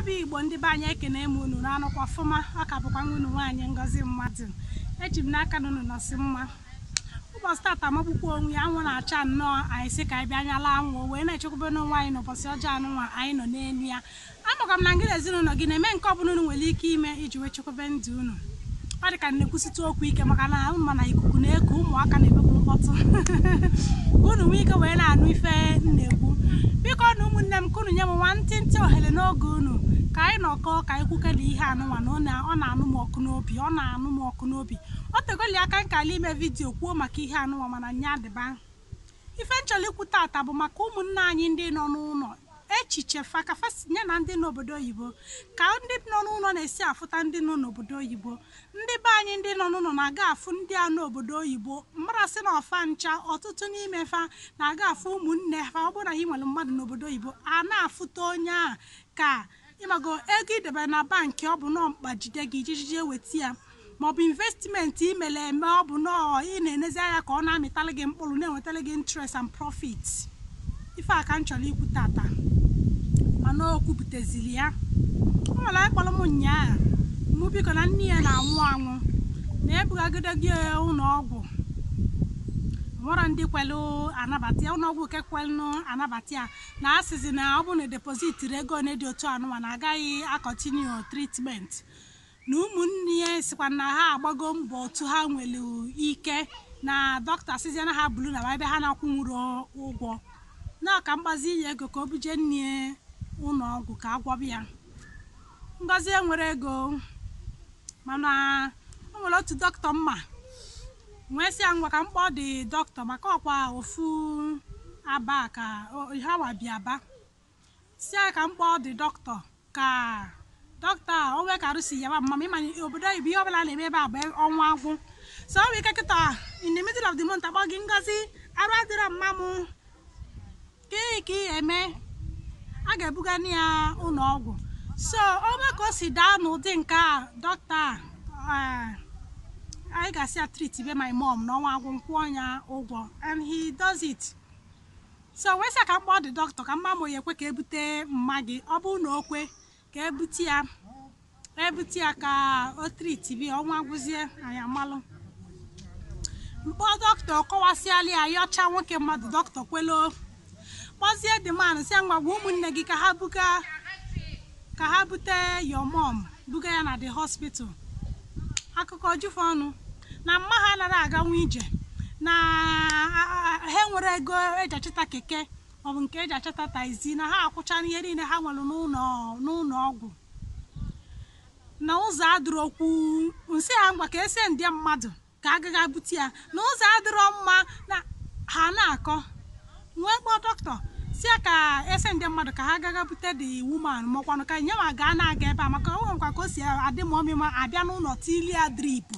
Bụ Igbo, ndị be anyị, ekene m unu na-anụkwa ọfụma. Ọ ka bụkwa nwa unu nwaanyị, Ngozi Mmadụ. Eji m n'aka na unu nọsị mma. Ụbọchị tata magbukwa onwe ya. Anwụ na-acha nnọọ. Anyị sị ka anyị bịa anyala anwụ wee na-echekwube n'onwe anyị n'ụbọchị ọjọọ anụnwa anyị nọ n'elu ya. Amakwa m na ngị na ezinụlọ gị na-eme nke ọbụla unu nwere ike ime iji wee chekwube ndụ unu. Ọ dị ka m na-ekwusịtụ okwu ike maka na unu ma na ikuku na-eku, ụmụaka na-emekwu mkpọtụ, unu nwee ike wee na-anụ ife m na-ekwu. Biko na ụmụnne m, ka unu nye m nwantịntị ohere n'oge unu ka anyị nọkọọ, ka anyị kwukele ihe anụnwa na ọ na-anụ m ọkụ n'obi. Ọ na-anụ m ọkụ n'obi. Ọ tegoli aka nkala ime video kwuo maka ihe anụnwa, mana nya dịba ife nchọrọ ikwu tata bụ maka ụmụnne anyị ndị nọ n'ụlọ, echiche fa ka fa ya na ndị n'obodo oyibo, ka ndị nọ n'ụlọ na-esi afụta ndị nọ n'obodo oyibo. Ndị be anyị ndị nọ n'ụlọ na-aga afụ ndị a n'obodo oyibo mara sị na ọfa ncha. Ọtụtụ n'ime fa na-aga afụ ụmụnne fa. Ọ bụrụ na ị nwere mmadụ n'obodo oyibo, a na-afụta onye a ka ịmago ego idebere na bankị, ọ bụ nọọ mkpa jide gị ijiji eweta ya, maọbụ investment imere eme, ọ bụ nọọ ị na-enezi anya ka ọ na-amịtalị gị mkpụrụ, na-enwetara gị interest and profit. Ife a ka m chọrọ ikwu tata, mana o kwupụtaziri ya. O nwere anyị kpọrọ m ụnyaa mụ, biko, na nne ya na-anwụ anwụ, na ebugagide gị ụlọ ọgwụ, nwere ndị kwelu anabata ya, ụlọ ọgwụ nke kwelu anabata ya na asịzi na ọ bụ na depositiri ego one dị otu anụnwa na agaghị acontinue treatment, na ụmụnne ya sikwa na ha agbago mbọ otu ha nwere ike, na dọkịta sizie na ha bulu na ebe ha na-akwụnwuru ụgwọ na ka mgbazi inye ego ka o buje nne ụlọ ọgwụ ka agwọba ya. Ngozi enwere ego, mana o nwere otu dọkịta mma nwee sị ya ngwa ka mkpọ dị dọkịta, maka ọkwa ofu aba ka ha wa bịa aba, si ya ka mkpọ dị dọkịta, ka dọkịta o nwee ka arụ si yaba mma. Ma ịma obodo oyibo, ihe ọbụla na-eme ebe a bụ ọnwa agwụ, so o nwere ike kịta in the middle of the month akpọ gị, "Ngozi, arụ adịrọ mma m." Ka ị eme a ga-ebuga ya ụlọ ọgwụ. So o nwee ka o si daa n'ụdị nke a, dọkịta a, anyị ga-asị ya treat be my mom n'ọnwa agwụ, nkwụọ ya ụgwọ, and he does it. So wee sị ka mkpọ dị dọkịta ka mma m ya ekwe ka ebute mma gị. Ọ bụrụ na o kwe ka ebute ya, ebute ya ka o treat bi, ọnwa gwụzie anyị amalụ. Mkpọ dọkịta, kọwasịala ya, yọcha nwoke mmadụ, dọkịta kwelo. Kpọzie the man, si ngwa, gwa ụmụnne gị ka ha buga, ka ha bute your mom, buga ya na the hospital. Akụkọ jufe ọnụ na mma ha anaghị aganwu ije, na ha nwere ego eji achịta keke maọbụ nke eji achịta taxi, na ha akwụcha ihe niile ha nwere n'ụlọ ọgwụ, na ụzọ adịrọ okwu. Nsị ha ngwa ka esi ndị mmadụ ka agaghị abute ya, na ụzọ adịrọ mma, na ha na-akọ. Nwee kpọọ dọkịta, si ya ka ese ndị mmadụ ka ha gaga bute the woman, makwanụ ka nyenwa gaa na-aga ebe a, maka o nwekwa ka o si adị ma ọmịma abịa n'ụlọ tilia drip.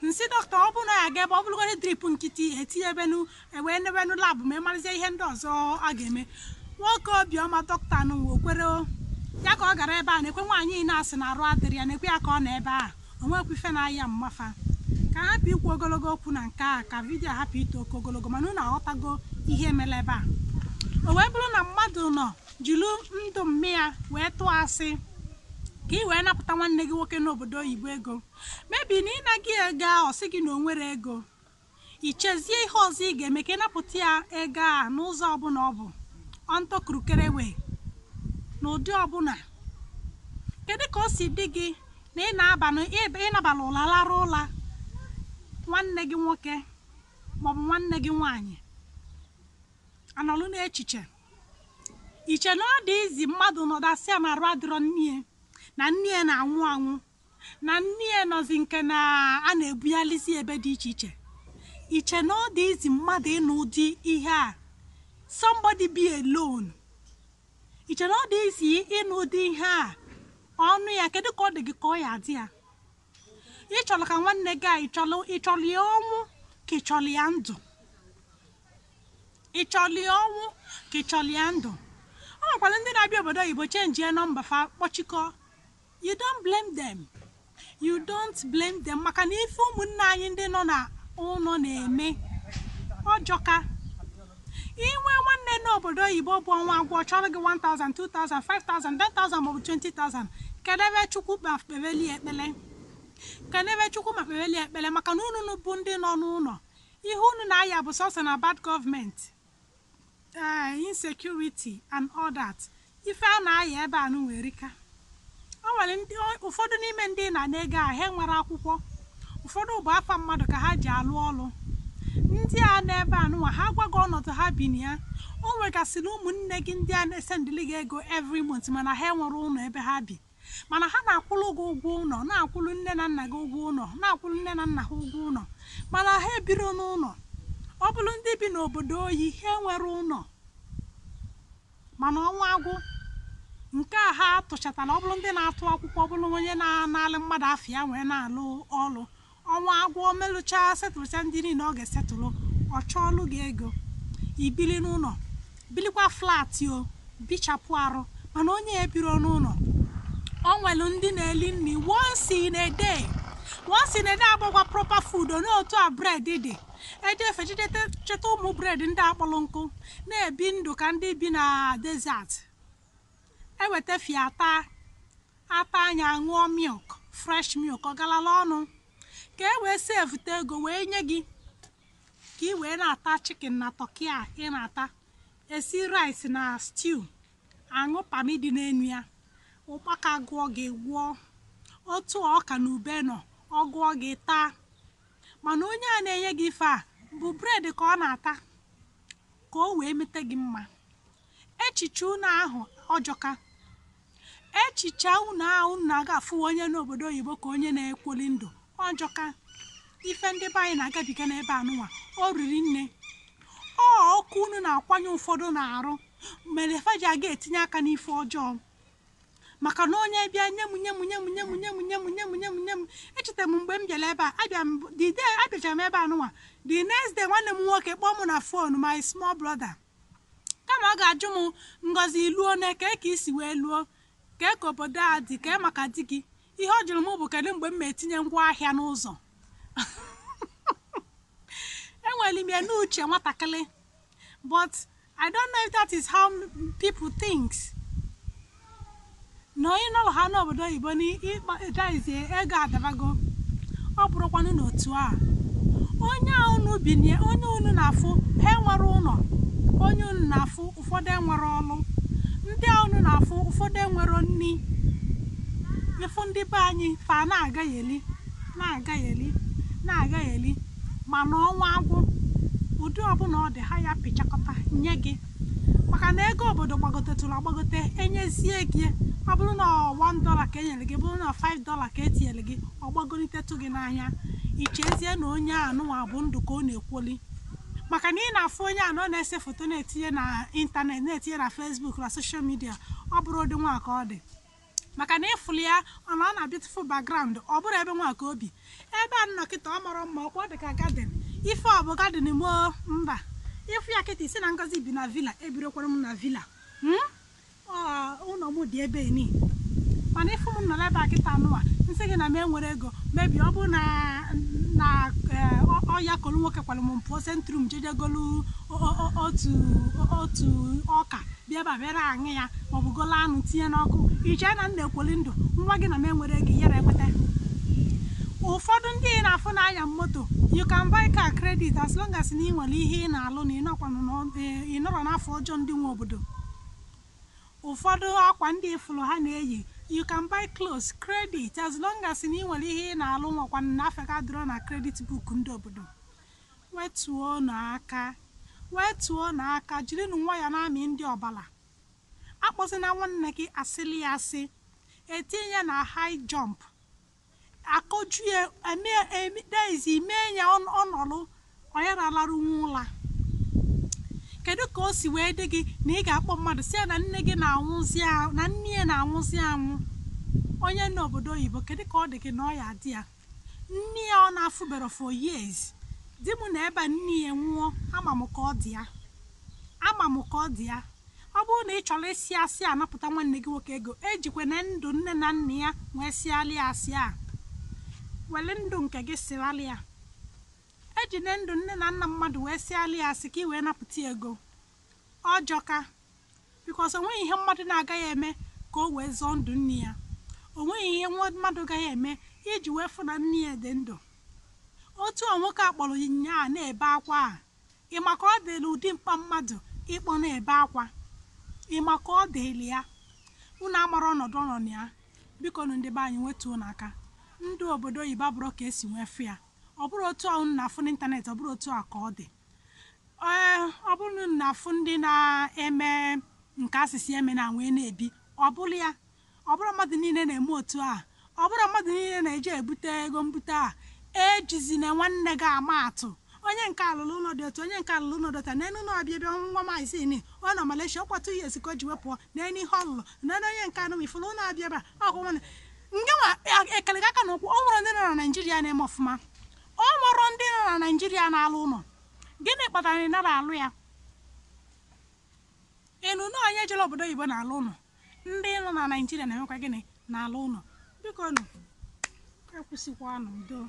Nsị dọkịta, ọ bụrụ na ya aga ebe, ọ bụrụgodị drip nkịtị etinye ebenu, ewee nebenu lab ma ịmarịzie ihe ndị ọzọ a ga-eme. Nwoke obiọma, dọkịta nụ okwere ya ka ọ gara ebe a, na-ekwe nwaanyị na-asị na arụ adịrị ya, na-ekwe ya ka ọ nọ ebe a. O nwekwa ife na-aya mmafa. Ka hapụ ikwu ogologo okwu na nke a, ka video hapụ ito oke ogologo, mana unu aghọtago ihe mere ebe a. O wee bụrụ na mmadụ nọ jiri ndụ mmịa wee tụọ asị ka ị wee napụta nwanne gị nwoke n'obodo oyibo ego, mebi na ịnaghị ego a, ọ sị gị na o nwere ego, ichezie ihe ọzọ ị ga-eme ka ị napụta ya ego a n'ụzọ ọbụla ọ bụ ọntọkurukerewe n'ụdị ọbụla. Kedu ka o si dị gị na ị na-aba ịnabala ụla, lara ụla, nwanne gị nwoke maọbụ nwanne gị nwaanyị anọlụ n'echiche iche na ọ dị izi mmadụ nọdụ asị ya na arụ adịrọ nne, na nne ya na-anwụ anwụ, na nne ya nọzi nke na a na-ebughalisi ebe dị iche iche, iche na ọ dị izi mmadụ ịnụ ụdị ihe a, somebody be alone, iche na ọ dị izi ịnụ ụdị ihe a ọnụ ya? Kedu ka ọ dị gị ka ọ ya adị ya? Ị chọrọ ka nwanne gị a, ịchọrọ ya ọnwụ ka ị chọrọ ya ndụ? Ị chọrọ ya ọnwụ ka ị chọrọ ya ndụ? O nwekwara ndị na-abịa obodo oyibo change number fa, kpọchikọ. You don't blame them, you don't blame them, maka na ife ụmụnne anyị ndị nọ na ụlọ na-eme ọjọka. Inwe nwanne n'obodo oyibo bụ ọnwa agwọ chọrọ gị 1000, 2000, 5000, 10,000 maọbụ 20,000. Kedebe Chukwu ma kpebeli ekpele, kedebe Chukwu ma kpebeli ekpele, maka na unu bụ ndị nọ n'ụlọ, ihe unu na-aya bụ sọsọ na bad gọọmenti, insecurity and all that. Ife a na-aya ebe a nwerika. O nwere ndị, ụfọdụ n'ime ndị na ego a, ha nwere akwụkwọ. Ụfọdụ bụ afa mmadụ ka ha ji alụ ọlụ. Ndị a n'ebe a nụnwa, ha gwaghị ọnọdụ ha bi na ya. O nwegasịrị ụmụnne gị ndị a na-esendịrị gị ego every month, mana ha enwere ụlọ ebe ha bi, mana ha na-akwụrụ gị ụgwọ ụlọ, na-akwụrụ nne na nna gị ụgwọ ụlọ, na-akwụrụ nne na nna ha ụgwọ ụlọ, mana ha ebiro n'ụlọ. Ọ bụrụ ndị bi n'obodo oyi, ha enwere ụlọ, mana ọnwa agwụ nke a ha tụchatara. Ọ bụrụ ndị na-atụ akwụkwọ, ọ bụrụ onye na-analụ mmadụ afọ ya wee na-alụ ọlụ, ọnwa agwụ melụcha, setụlụcha ndị niile ọ ga-esetụlụ, ọ chọọlụ gị ego ibili n'ụlọ, bilikwa flat o bichapụ arụ. Mana onye ebiro n'ụlọ, o nwere ndị na-eli nri once in a day. Once in a day agbagwa proper food n'otu a bread dị eje efejide cheta ụmụ bread ndị akpọrọ nkụ, na-ebi ndụ ka ndị bi na desert. Eweta fi ata ata anya, ṅụọ milk, fresh milk, ọ galala ọnụ ka e wee sevute ego wee nye gị ka ị wee na-ata chicken na turkey a ị na-ata, esi rice na stew, aṅụ pami dị n'enu ya. Ụkpaka gụọ gị, gwụọ otu ọka na ube nọ, ọ gụọ gị taa. Mana onye a na-enye gị ife a bụ bread ka ọ na-ata ka o wee mete gị mma. Echiche unu ahụ ọjọka. Echiche unu ahụ unu na-aga afụ onye n'obodo oyibo ka onye na-ekwoli ndụ ọjọka. Ife ndị be anyị na-agabiga n'ebe anụnwa, o riri nne. Ọ ọkụ unu na-akwanye ụfọdụ na-arụ mere fa ji aga etinye aka n'ife ọjọọ, maka na onye bịa, nye m, nye m, nye m, nye m, nye m, nye m, nye m, nye m, nye m. Echetara m mgbe m bịara ebe a, abịa m the day abịachara m ebe a nụnwa, the next day nwanne m nwoke kpọọ m na phone, my small brother. Kama ọ ga-ajụ m, "Ngozi, luo na kee ka isi wee luo, kee ka obodo a dị, kee maka di gị?" ihe ọ jụrụ m bụ kedu mgbe m ma etinye ngwa ahịa n'ụzọ. Enwere m ya n'uche nwatakịrị, but I don't know if that is how people think na onye nọrọ ha n'obodo oyibo n'ịkpa ego adabago. Ọ bụrụkwanụ n'otu a, onye a unu bi na onye unu na-afụ, ha enwere ụlọ. Onye unu na-afụ, ụfọdụ enwere ọlụ. Ndị a unu na-afụ, ụfọdụ enwero nni. Ịfụ ndị be anyị fa na-agagheli, na-agagheli, na-agagheli, mana ọnwa agwụ, ụdị ọbụla ọ dị, ha ya pịchakọta nye gị, maka na ego obodo gbagotetụrụ agbagote. Enyezie gị, ọ bụrụ na $1 ka enyere gị, bụrụ na $5 ka etinyere gị, ọ gbagolitetụ gị n'anya, ichezie na onye a nụnwa bụ ndụ ka ọ na-ekwoli, maka na ị na-afụ onye a na ọ na-ese foto, na-etinye na ịntanetị, na-etinye na Facebook, na social media. Ọ bụrụ ụdị nwa ka ọ dị, maka na ịfụlụ ya, ọ nọ na beautiful background. Ọ bụrụ ebe nwa ka obi ebe a nọ kịta, ọ mara mma, ọkwa ọ dị ka garden. Ife ọ bụ garden mo mba. Ịfụ ya kịta, isi na Ngozi bi na villa. Ebirokwara m na villa. Ụlọ m dị ebe ni, mana ịfụ m nọrọ ebe a kịta anụwa, nsị gị na m enwere ego. Mebi ọ bụ na na ọya kolu nwoke kwara m mpụọ centrum, jejegolu otu otu ọka bịa ebe a bịara aṅụ ya, maọbụ golo anụ tinye n'ọkụ, iche na m na-ekwoli ndụ. Nwa gị na m enwere ego yara enweta. Ụfọdụ ndị ị na-afụ n'anya moto, you can buy car credit as long as na ị nwere ihe ị na-alụ, na ị nọrọ n'afọ ọjọọ ndị nwe obodo. Ụfọdụ akwa ndị ifụlụ ha na-eyi, you can buy clothes credit as long as na ị nwere ihe ị na-alụ, nwakwa na afọ ga dịrọ na credit book ndị obodo. Wetuo n'aka, wetuo n'aka, jirinụ nwayọọ na-amị ndị ọbala. Akpọzina nwanne gị asịlị ya asị, etinye ya na high jump, akọju ya eme mee ya ọnọlụ onye na-alarụ nwa ụla. Kedu ka o si wee dị gị na ị ga-akpọ mmadụ si ya na nne gị na-anwụzi, na nne ya na-anwụzi anwụ, onye n'obodo oyibo? Kedu ka ọ dị gị na ọ ya dị ya nne ya ọ na-afụbero for years? Di m na ebe a nne ya nwụọ, ama m ka ọ dị ya, ama m ka ọ dị ya. Ọ bụrụ na ị chọrọ isi asị anapụta nwanne gị nwoke ego, ejikwa na ndụ nne na nna ya wee sịalị ya asị a, were ndụ nke gị sịralị ya. Ejine ndụ nne na nna mmadụ wee sịalị ya asị ka ị wee napụta ego. Ọjọka, because onweghị ihe mmadụ na-agaghị eme ka o wee zọọ ndụ nne ya. Onweghị ihe nwa mmadụ gaghị eme iji wee fụ na nne ya dị ndụ. Otu a nwoke a kpọrọ nyaa na-ebe akwa a, ị maka ọ dịrị ụdị mkpa mmadụ ịkpọ na-ebe akwa, ị maka ọ dịrị ya. Unu amara ọnọdụ ọ nọ na ya. Biko nụ, ndị be anyị, wetuo n'aka. Ndụ obodo oyibo abụrụ ka esi nwee fụ ya. Ọ bụrụ otu a unu na-afụ n'ịntanetị, ọ bụrụ otu a ka ọ dị. Ee, ọ bụrụ na unu na-afụ ndị na-eme nke asịsị eme na wee na-ebi, ọ bụrụ ya, ọ bụrụ mmadụ niile na-eme otu a, ọ bụrụ mmadụ niile na-eji ebute ego mbute a. Ejizina nwanne gị ama atụ. Onye nke alụlụ ụlọ dị otu, onye nke alụlụ ụlọ dị otu, n'elu ụlọ ọbịa bịa nwa maazị ni ọ nọ Malaysia, ọkwa 2 years ka o ji wepụọ n'elu ihe ọlụlụ n'elu. Onye nke anụ ifụlụ ụlọ abịa ebe a, ọkwa nwanne nke nwa ekele gị aka n'ụkwụ. O nwere ndị nọ na Naijiria na-eme ọfụma, o nwere ndị nọ na Naijiria na-alụ ụlọ. Gịnị kpatara na ị nara alụ ya? Ịnụ na onye jere obodo oyibo na-alụ ụlọ, ndị nọ na Naijiria na-emekwa gịnị? Na-alụ ụlọ. Biko nụ, ekwusịkwanụ. Udo.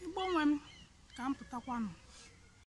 Igbo nwe m, ka m pụtakwanụ.